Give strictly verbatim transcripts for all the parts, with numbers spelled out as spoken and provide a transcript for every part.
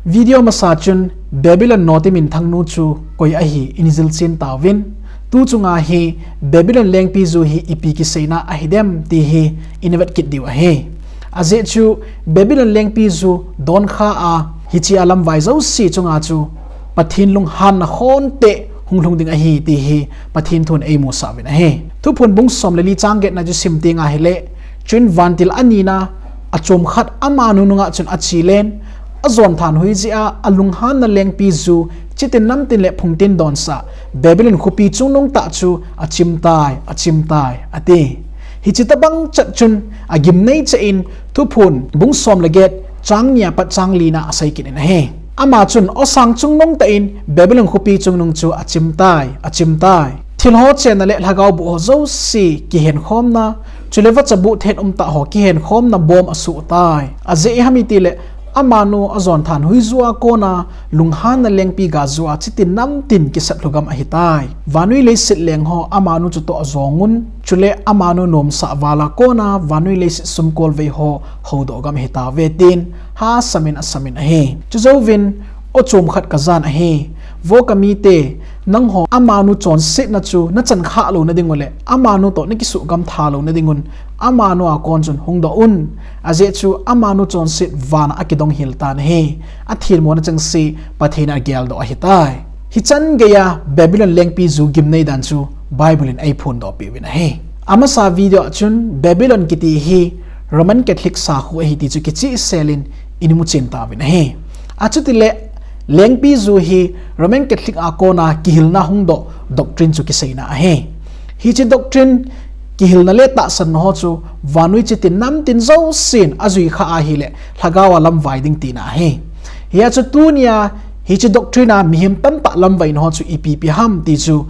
Video masa chun Babylon note minthang nu chu koi ahi i jilchen tauvin, tu chunga hi Babylon lengpi ju hi ipi kiseina ahidem ti hi i vet kit diu ahi. Ajeh chu Babylon lengpi ju donkha a hiche a lamvai jouse chunga chu Pathen lunghanna khonte hung lhung ding ahi ti hi Pathen thun eimusah uvin ahi. Thuphon bung som le li chang getna chu sim teng ahile, chuin vantil anina achom khat amanu nunga chun achelet in, ajon thanhoi jeh a alunghanna lengpi ju chitin namtin le phungtin donsah Babylon khopi chungnung tah chu achimtai, achimtai, ati. Hiche tobang chet chun agimnei cheh in Thuphon bung som le get chang ni a pat chang li na asei kit in ahi. Ama chun osang chungnung tah in Babylon khopi chungnung chu achimtai, achimtai. Thil ho chenna le lhagao boh ho jouse kihenkhomna, chule vacha boh thet umtah ho kihenkhomna bom asohtai. Ajeh ipi ham itile, amanu ajon thanhoi ju a kona lunghanna lengpi ga ju a chitin namtin kisat lhu gam ahitai. Vannoi leiset leng ho amanu chutoh ajongun, chule amanu nomsah val a kona vannoi leiset sumkol vei ho houdoh gam ahitauve tin, ha samin asamin ahi. Chujouvin, o chom khat kajan ahi. Vo kamite, nangho amanu chonsetna chu nachan khah louna ding u le, amanu toh nakisuh gam tha louna ding un, amanu a kon chun hungdoh un. Ajeh chu amanu chonset vana akidong hel tan ahi. Athilmona chengse Pathen in ageldoh ahitai. Hichan geiya Babylon lengpi ju gimnei dan chu Bible in eiphondoh peh uvin ahi. Amasa video a chun Babylon kiti hi Roman Catholic sakho ahi ti chu kichehsel in i muchen tauvin ahi. Achutile lengpi ju hi Roman Catholic a kona kihilna hungdoh doctrine chu kiseina ahi. Hiche doctrine kihilna le tahsanna ho chu vannoi chitin namtin jousen ajui khah ahile lhagao a lamvai ding tina ahi. Hia chu tunia hiche doctrine a mihem tamtah lamvaina ho chu ipi ipi ham ti chu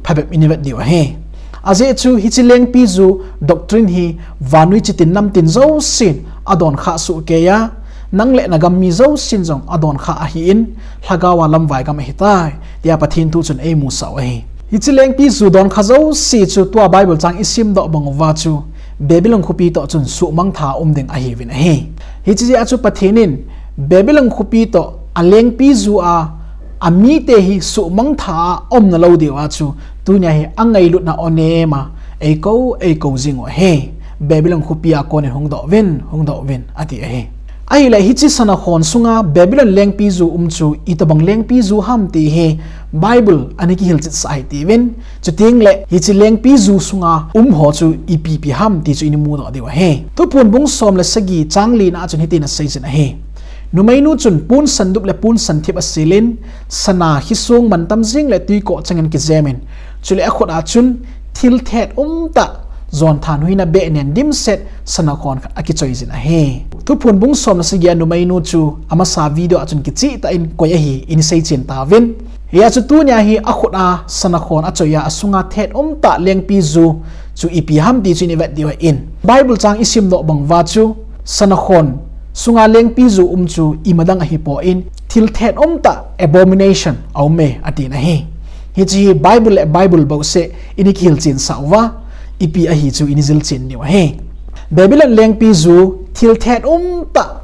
phabep i vet diu ahi. Ajeh chu hiche lengpi ju doctrine hi vannoi chitin namtin jousen adon khah soh keiya, nang le nagam mi jousen jong adon khah ahin, lhagao a lamvai gam ahitai, tia Pathen thu chun eimusah u ahi. Hiche lengpi ju donkha jouse chu tua Bible chang isimdoh bang uva chu Babylon khopi toh chun suhmang tha um ding ahiuvin ahi. Hiche jeh a chu Pathen in Babylon khopi toh alengpi ju a amite hi suhmang tha a umna lou diu a chu tunia hi angailutna onem a eikou, eikou jing u ahi. Babylon khopi a kon in hungdoh uvin, hungdoh uvin, ati ahi. Ahile hiche sana khon sunga Babylon lengpi ju um chu itobang lengpi ju ham ti hi Bible in ana kihilchetsah ahi tiuvin. Chuteng le hiche lengpi ju sunga um ho chu ipi ipi ham ti chu i mudoh diu ahi. Thuphon bung som le sagi chang li na a chun hitin asei jin ahi. Numeinu chun pon sandup le pon santhip asilin, sana, khisong, mantam jing le twikhoh chengin kijemin, chule akhut a chun thil thet umtah jon thanhoina beh nen dimset sana khon khat akichoi jin ahi. Thuphon bung som le sagi a numeinu chu amasa video a chun kicheh tah in koi ahi i seichen tauvin. Hia chu tunia hi akhut a sana khon achoi a asunga thet umtah lengpi ju chu ipi ham ti chu i vet diu ahin. Bible chang isimdoh bang uva chu sana khon sunga lengpi ju um chu imadang ahipon thil thet umtah abomination aume atin ahi. Hiche hi Bible le Bible bouseh i kihilchen sah uva ipi ahi chu i jilchen diu ahi. Babylon lengpi ju thil thet umtah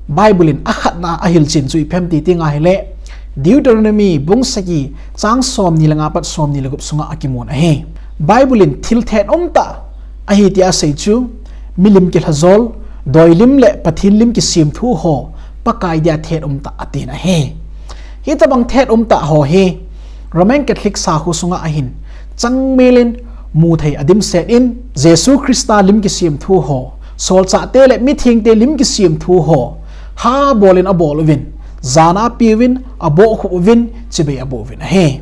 Bible in akhatna a ahilchen chu ipi ham ti teng ahile, Deuteronomy bung sagi chang somni le nga pat somni le gup sunga akimun ahi. Bible in thil thet umtah ahi tia asei chu milim kilhajol, doilim le Pathen lim kisemthu ho Pakai dia thet umtah atin ahi. Hitobang thet umtah ho hi Roman Catholic sakho sunga ahin changmel in muthei adimset in, Jesu Christa lim kisemthu ho, solchahte le mithengte lim kisemthu ho, habol in abol uvin, jana apeuvin, abohkhup uvin, chibai aboh uvin ahi.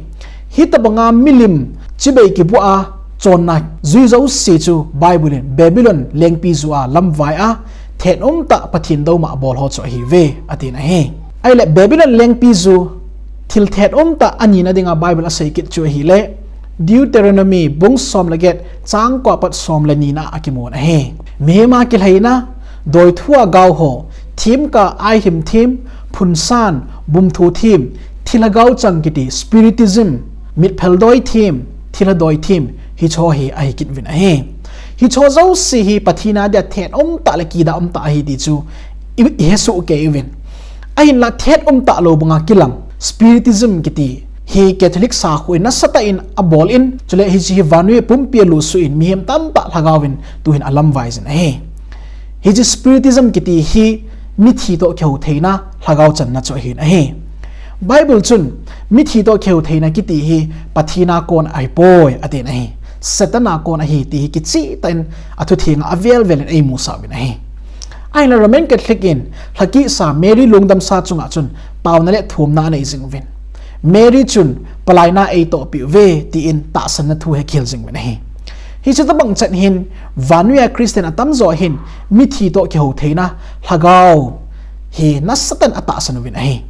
Hitobanga milim chibai kiboh a chonna jui jouse chu Bible in Babylon lengpi ju a lamvai a thet umtah Pathen douma abol ho chu ahiuve atin ahi. Ahile Babylon lengpi ju thil thet umtah anina dinga Bible asei kit chu ahile, Deuteronomy bung som le get chang ko a pat som le ni na a akimun ahi. Mihem a kilhaina, doithu a gao ho, themkah, aihim them, phunsan, bumthu them, thilhagao chang kiti, spiritism, mitphel doi them, thilha doi them, hicheho hi ahi kit uvin ahi. Hicheho jouse hi Pathen a dia thet umtah le kidah umtah ahi ti chu i, i hesoh kei uvin. Ahinla thet umtah lou banga kilang Spiritism kiti hi Catholic sakhu in nasatah in abol in, chule hiche hi vannoi pumpi a lusuh in mihem tamtah lhagao in tuhin alamvai jin ahi. Hiche Spiritism kiti hi mithi toh kihou theina lhagao channa chu ahin ahi. Bible chun mithi toh kihou theina kiti hi Pathen a kon ahipoi atin ahi. Satan a kon ahi ti hi kicheh tah in athutheng a avel vel in eimusah uvin ahi. Ahinla Roman Catholic in lhakisa Mary lungdamsa chunga chun taona le thumna anei jing uvin, Mary chun palaina eitohpi uve tin tahsanna thu hi akihil jing uvin ahi. Hiche tobang chan hin vannoi a Christian atamjo hin mithi toh kihou theina lhagao hi nasatah in atahsan uvin ahi.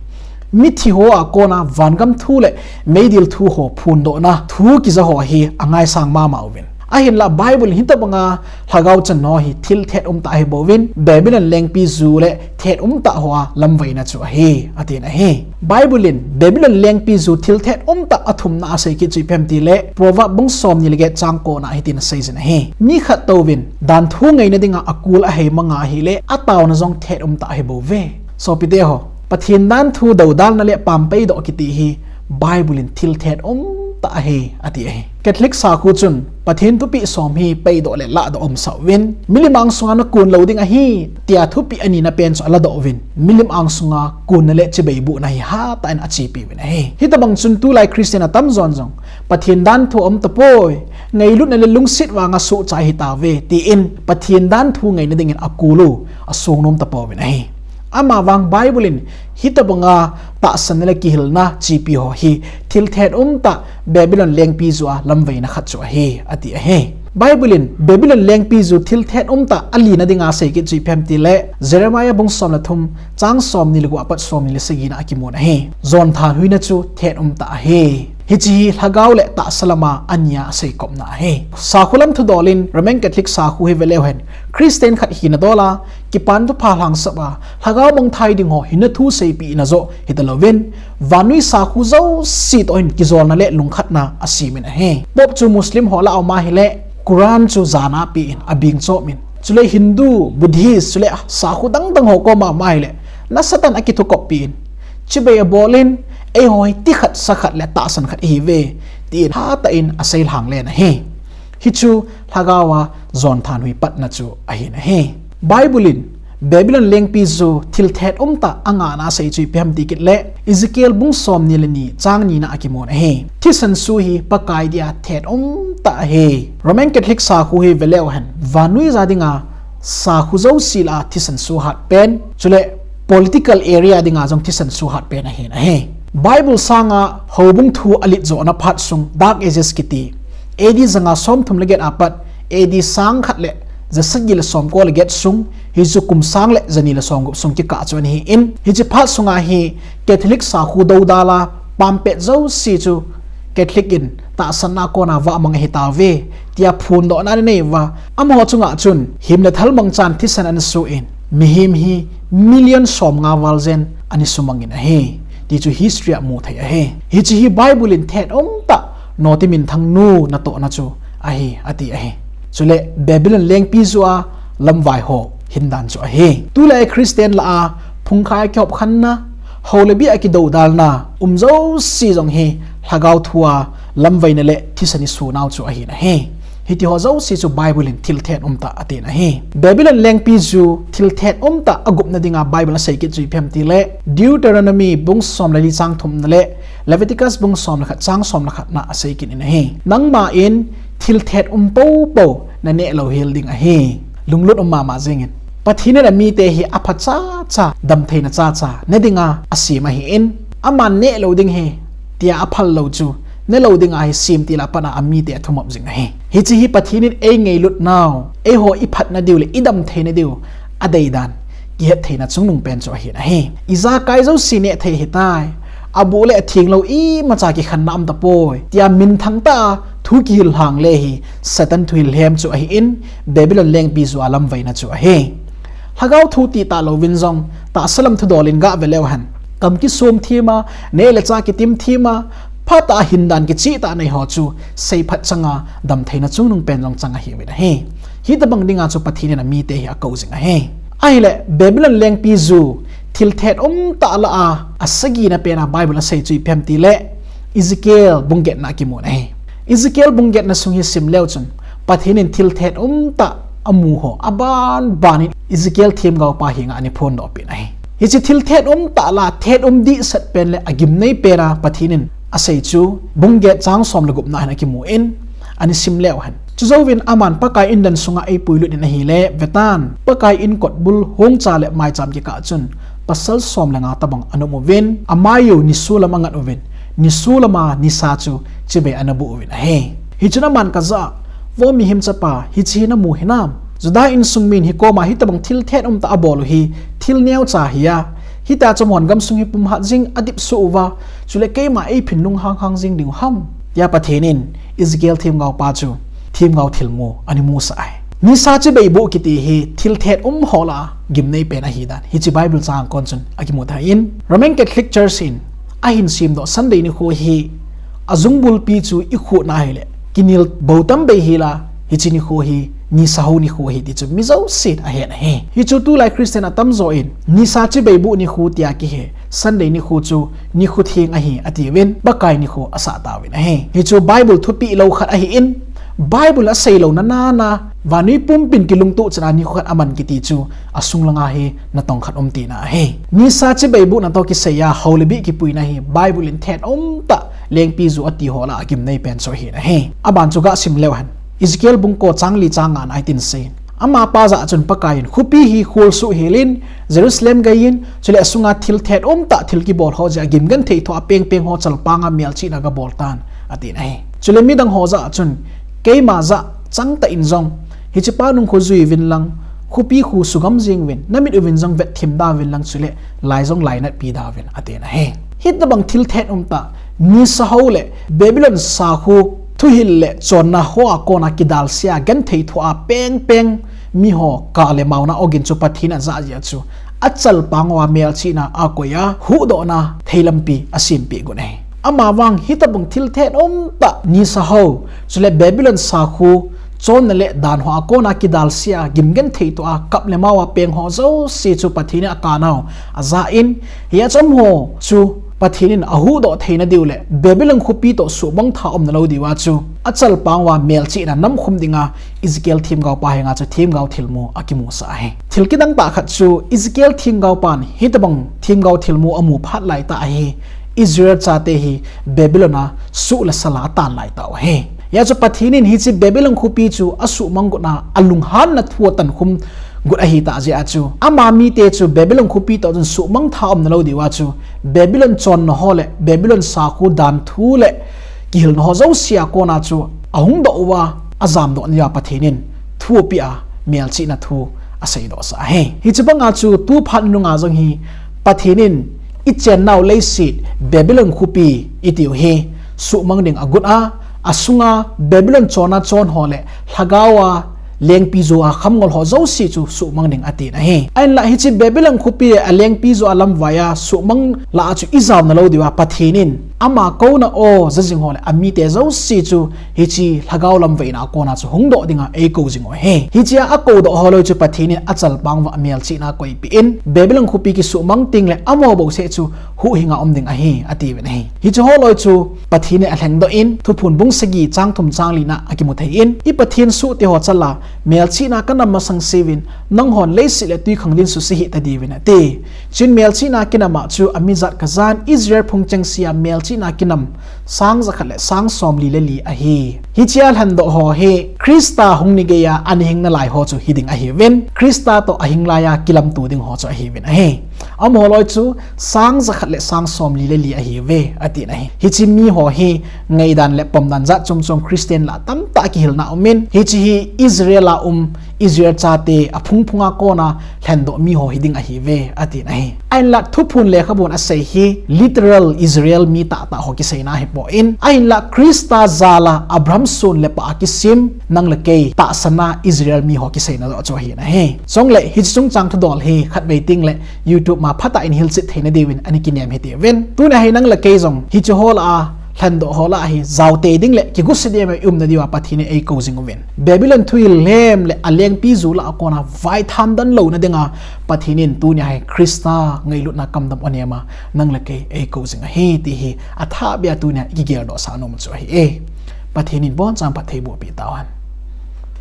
Mithi ho a kona vangam thu le meidil thu ho phondohna thu kija ho hi angaisang mama uvin. Ahinla Bible in hitobanga lhagao channa ho hi thil thet umtah ahibouvin, Babylon lengpi ju le thet umtah ho a lamvaina chu ahi, atin ahi. Bible in Babylon lengpi ju thil thet umtah athumna asei kit chu ipi ham tile, Proverb bung somni le get chang kona hitin asei jin ahi. Mi khat touvin, danthu ngaina dinga akul ahei manga ahile, ataona jong thet umtah ahibouve. Sopite ho, Pathen danthu dodalna le pampeidoh kiti hi Bible in thil thet umtah ahi, ati ahi. Catholic sakhu chun Pathen thupeh som hi peidoh le lahdoh aumsah uvin, milim angsunga nakun lou ding ahi, tia thupeh anina pen chu aladoh uvin, milim angsunga kunna le chibai buhna hi hatah in achepi uvin ahi. Hitobang chun tulai Christian atamjon jong Pathen danthu aumtapoi, ngailutna le lungset vanga sohcha ahitauve, tin Pathen danthu ngaina dingin akul u asong nom tapouvin ahi. Amavang Bible in hitobanga tahsanna le kihilna chepi ho hi thil thet umtah Babylon lengpi ju a lamvaina khat chu ahi, ati ahi. Bible in Babylon lengpi ju thil thet umtah alina dinga asei kit chu ipi ham tile, Jeremiah bung som le thum chang somni le gup apat somni le sagina akimun ahi. Jon thanhuina chu thet umtah ahi. Hiche hi lhagao le tahsa lama ania aseikopna ahi. Sakhu lam thudol in Roman Catholic sakhu hi veleu hen, Christian khat hina dola, kipan thupha lhangsap a, lhagao mangthai ding ho hina thu seipehna joh hitalouvin, vannoi sakhu jouse toh hin kijolna le lungkhatna asemin ahi. Pope chu Muslim ho lah a um ahile, Quran chu jana apen, abing chom in, chule Hindu, Buddhist, chule sakhu dangdang ho koma um ahile, nasatah in akithukop pen, chibai abol in, eiho hi tikhat sakhat le tahsan khat ihiuve, tin hatah in aseilhang len ahi. Hichu lhagao a jon thanhui patna chu ahin ahi. Bible in Babylon lengpi ju thil thet umtah angana asei chu ipi ham ti kit le, Ezekiel bung somni le ni chang nina akimun ahi. Thisan su hi Pakai dia thet umtah ahi. Roman Catholic sakhu hi veleu hen, vannoi ja dinga sakhu jouse lah a thisan su hat pen, chule political area dinga jong thisan su hat pen ahin ahi. Bible sanga houbung thu alet johna phat sung Dark Ages kiti, A D janga somthum le get apat, A D sangkhat le jasagi le somko le get sung, hichu kum sang le jani le somgup sung kikah chu ahin, hiche phat sunga hi Catholic sakhu dodal a pampet jouse chu Catholic in tahsanna kona vahmang ahitauve, tia phondohna ananei uva, amaho chunga chun him le thal mangchan thisan anasu in, mihem hi million somnga val jen ana sumang in ahi, ti chu history a mu thei ahi. Hiche hi Bible in thet umtah Noti Minthang nu natohna chu ahi, ati ahi. Chule Babylon lengpi ju a lamvai ho hindan chu ahi. Tulai Christian lah a phungkhai kihop khenna, hou le bia kidodalna um jouse jong hi lhagao thu a lamvaina le thisan isunau chu ahin ahi. Hiti ho jouse chu Bible in thil thet umtah atin ahi. Babylon lengpi ju thil thet umtah agupna dinga Bible asei kit chu ipi ham tile, Deuteronomy bung som le li chang thumna le Leviticus bung som le khat chang som le khatna asei kit in ahi. Nangma in thil thet um popo naneh louhel ding ahi. Lunglut um mama jingin, Pathen in amite hi apha chacha, damtheina chacha ne dinga asem ahin, aman neh lou ding hi tia aphal lou chu, ne lou dinga hi sem til a pat a amite athumop jing ahi. Hiche hi Pathen in eingailutnau, eiho iphatna diu le idamtheina diu adeidan kihet theina chungnung pen chu ahin ahi. Ijakai jouse neh thei ahitai, abuh le atheng lou imacha kikhenna umtapoi, tia minthang tah a thu kihil lhang le hi Satan thuhil lhem chu ahin, Babylon lengpi ju a lamvaina chu ahi. Lhagao thu titah louvin jong tahsa lam thudol in gah veleu hen, kam kisum thim a, neh le chah kitim thim a, phatah a hindan kichehtah nei ho chu seiphat changa damtheina chungnung pen jong chang ahiuvin ahi. Hitobang dinga chu Pathen in amite hi akou jing ahi. Ahile Babylon lengpi ju thil thet umtah lah a, asagina pen a Bible asei chu ipi ham tile, Ezekiel bung getna kimu ahi. Ezekiel bung getna sung hi sim leu chun, Pathen in thil thet umtah amu ho aban ban in Ezekiel themgao pa henga ana phondoh peh ahi. Hiche thil thet umtah lah a, thet um dehset pen le agimnei pen a Pathen in asei chu, bung get chang som le gupna hin akimu in, ana sim leu hen. Chujouvin aman Pakai in dan sunga eipuilut in ahile, vetan, Pakai in kotbul hongcha le maicham kikah chun, pasal som le nga tobang ana um uvin, amai u nisolam angat uvin, nisolam a nisa chu chibai ana boh uvin ahi. Hichun aman kajah a, Vo mihem chapa, hiche hi namu hinam? Juda insung min hi koma hitobang thil thet umtah abol u hi, thil neocha ahi a, hitia chu amahon gamsung hi pumhat jing adip soh uva, chule keima eiphin lunghang hang jing ding u ham? Tia Pathen in Ezekiel themgao pa chu themgao thilmu ana musah ahi. Nisa chibai boh kiti hi thil thet um ho lah a gimnei pen ahidan hiche Bible chang kon chun akimu thei in, Roman Catholic Church in ahin semdoh Sunday nikho hi ajung bulpi chu ikhuh na hile, kinel bou tam bei hila, hiche nikho hi nisa hou nikho ahi ti chu mi jousen ahen ahi. Hichu tulai Christian atamjo in nisa chibai boh nikho tia kihe Sunday nikho chu nikho theng ahi atiuvin, Pakai nikho asah tauvin ahi. Hichu Bible thupeh lou khat ahin, Bible asei louna nana, vannoi pumpin kilungtoh chan a nikho khat aman kiti chu asung langa hi natong khat um tina ahi. Nisa chibai bohna toh kisai a hao le bih kipuina hi Bible in thet umtah lengpiju ati ho lah a gimnei pen chu ahin ahi. Aban chu gasim leu hen. Ezekiel bung ko chang li chang nga na itin asei in, amapa jah a chun Pakai in, khopi hi kholsoh hel in, Jerusalem gei in, chule asunga thil thet umtah thil kibol ho jeh a gim genthei thoh a pengpeng ho chalpang a melchihna gabol tan, atin ahi. Chule midang ho jah a chun, keima jah changtah in jong, hichepa nung khu jui uvin lang, khopi khu sugam jing uvin, namit uvin jong vetthim da uvin lang, chule lai jong lainatpi da uvin, atin ahi. Hitobang thil thet umtah, nisa hou le Babylon sakhu thuhil le chonna ho a kona kidalse a genthei thoh a pengpeng miho kah le maona ogin chu Pathen in ajah jeh a chu, achalpang uva melchihna akoi a, huhdohna thei lampi asempeh got ahi. Amavang hitobang thil thet umtah nisa hou, chule Babylon sakhu chonna le dan ho a kona kidalse a gim genthei thoh a kap le mao a peng ho jouse chu Pathen in akanau ajah in, hia chu amaho chu Pathen in ahuhdoh theina diu le Babylon khopi toh suhmang tha umna lou diu a chu achalpang uva melchihna namkhum dinga Ezekiel themgao pa henga chu themgao thilmu akimusah ahi. Thil kidang tah khat chu Ezekiel themgao pan hitobang themgao thilmu amu phat laitah a hi Israel chate hi Babylon a suh le sal a atan laitah u ahi. Hia chu Pathen in hiche Babylon khopi chu asuhmang got na alunghanna thu atankhum got ahitah jeh a chu, ama mite chu Babylon khopi toh chun suhmang tha umna lou diu a chu, Babylon chonna ho le Babylon sakhu dan thu le kihilna ho jouse a kona chu ahungdoh uva ajamdoh na diu a Pathen in thu apeh a, melchihna thu aseidohsah ahi. Hiche banga chu tu phat nunga jong hi Pathen in ichennau leiset Babylon khopi itiu hi suhmang ding agot a, asunga Babylon chonna chon ho le lhagao a lengpiju a khamngol ho jouse chu suhmang ding atin ahi. Ahinlah hiche Babylon khopi le alengpiju a lamvai a suhmang lah a chu ijaona lou diu a Pathen in ama kouna o jajing ho le amite jouse chu hiche lhagao lamvaina a kona chu hungdoh dinga eikou jing u ahi. Hiche a akoudoh holoi chu Pathen in achalpang uva melchihna akoipeh in, Babylon khopi kisuhmang tengle amaho bouseh chu huhhinga um ding ahi, atiuvin ahi. Hiche holoi chu Pathen in alhengdoh in, Thuphon bung sagi chang thum chang lina akimu thei in, I Pathen sohte ho chal a, melchihna kanam masang seuvin, nanghon leiset le twikhanglen suse hih tadiuvin ati. Chuin melchihna kinam a chu amijat kajan Israel phung chengse a melchihna kinam sang jakhat le sang somli le li ahi. Hiche a lhendoh ho hi Christa hung ni gei a ana hing nalai ho chu hiding ahiuvin, Christa toh ahing lai a kilamto ding ho chu ahiuvin ahi. Amaho loi chu sang jakhat le sang somli le li ahiuve, atin ahi. Hiche miho hi ngaidan le pomdan jat chom chom Christian lah tamtah kihilna umin, hiche hi Israel a um, Israel chate aphung phunga kona lhendoh miho hiding ahiuve, atin ahi. Ahinlah Thuphon lekhabun asei hi literal Israel mi tahtah ho kiseina ahipoi, ahinlah Christa jal a Abraham son le pah a kisem nang le kei tahsan a Israel miho kiseina joh chu ahin ahi. Chule hiche chungchang thudol hi khatvei tengle YouTube ma phatah in hilchet theina diuvin ana kinem hitiuvin. Tuni a hi nang le kei jong hiche ho lah a lhendoh ho lah hi jaotei ding le kigusi ding a i umna diuva Pathen in eikou jing uvin. Babylon thuhil lhem le alengpi ju lah a kona vaitham dan louna dinga Pathen in tunia hi Christa ngailutna kamdam onema nang le kei eikou jing ahi ti hi athahbeh a tunia i kigeldoh sah nom chu ahi e. Pathen in abonchan phattheiboh peh tauhen.